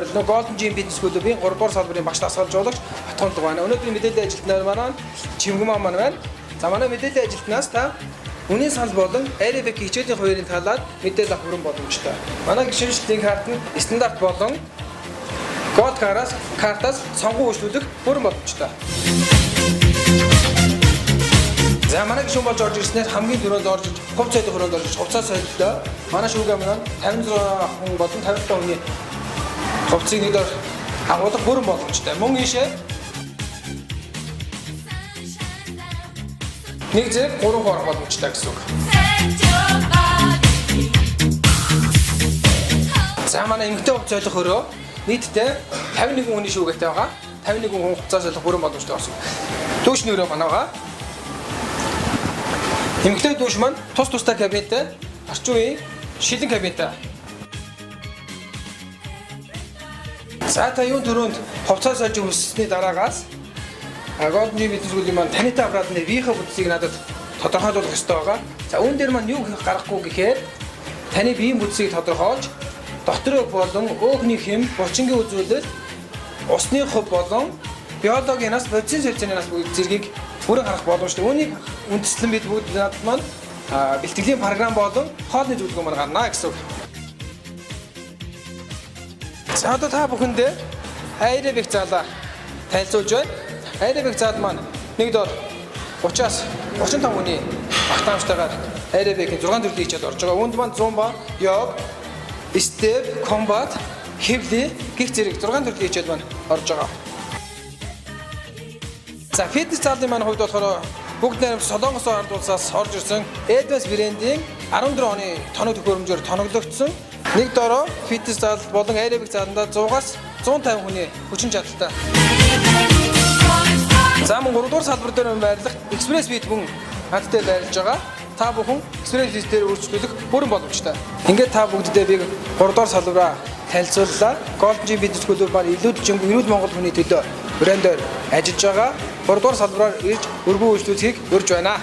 оролно. Golden Gym Fitness Club-ийн 3 дугаар салбарын багш дасгалжуулагч Батхонлог байна. Өнөөдрийн мэдээллийн ажилтнаар манай Чимгүмаа маань байна. За манай мэдээллийн ажилтнаас та үнийн санал болон аэробик хичээлийн хуваарийн талаар мэдээлэл авах бүрэн боломжтой. Манай гишүүнчлэлийн карт нь стандарт болон Gold картаас сонгон үйлчлүүлэх бүрэн боломжтой. За манай гишүүн болж орж ирснээр хамгийн түрүүнд орж иж хувц соёлын хүрээнд орж иж хувцас соёлтой. Манай шүүгээ маань 56 хүн болон 57 хүний хувцсыг нэг дор агуулах бүрэн боломжтой. Мөн ийшээ нэг зэрэг 3 хүн орох боломжтой гэсэн үг. За манай эмэгтэй хувц солих өрөө нийтдээ 51 хүний шүүгээтэй байгаа. 51 хүн хувцас солих бүрэн боломжтой болсон. Дүүшний өрөө манай байгаа. Эмэгтэй дүүш маань тус тустай кабинтэй, орчин үеийн шилэн кабинтэй. За та юун түрүүнд хувцас сольж өмссөний дараагаас Golden Gym Fitness Club-ийн маань танитай аппаратны биеийнхээ бүтцийг надад тодорхойлуулах ёстой байгаа. За үүн дээр маань юу хийх гарахгүй гэхээр таны биеийн бүтцийг тодорхойлж дотор өг болон өөхний хэм, булчингийн үзүүлэлт, усны хувь болон биологийн нас, бодисын солилцооны нас бүгд зэргийг бүрэн харах боломжтой. Үүнийг үндэслэн бид бүгд надад маань бэлтгэлийн програм болон хоолны зөвлөгөө маань гарна гэсэн үг. За одоо та бүхэндээ аэробик залаа танилцуулж байна. Аэробик зал маань нэг дор 30-аас 35 хүний багтаамжтайгаар аэробикийн 6 төрлийн хичээл орж байгаа. Үүнд маань зумба, йог, степ, комбат, хевли гэх зэрэг 6 төрлийн хичээл маань орж байгаа. За фитнес залын маань хувьд болохоор бүгд найрамд Солонгос ард улсаас орж ирсэн Advance брендийн 14 оны тоног төхөөрөмжөөр тоноглогдсон нэг дороо фитнес зал болон аэробик заланда 100-аас 150 хүний хүчин чадалтай. За мөн 3 дугаар салбар дээр байрлах Express Fit мөн надтай байрлаж байгаа. Та бүхэн Express Fit дээр өөрчлөлөх бүрэн боломжтой. Ингээд та бүгддээ би 3 дугаар салбараа танилцууллаа. Golden Gym Fitness Club маань илүү жингүй эрүүл Монгол хүний төлөө брэндээр ажиллаж байгаа. 3 дугаар салбараар ирж өргөн үйлчлүүлэхийг урьж байна.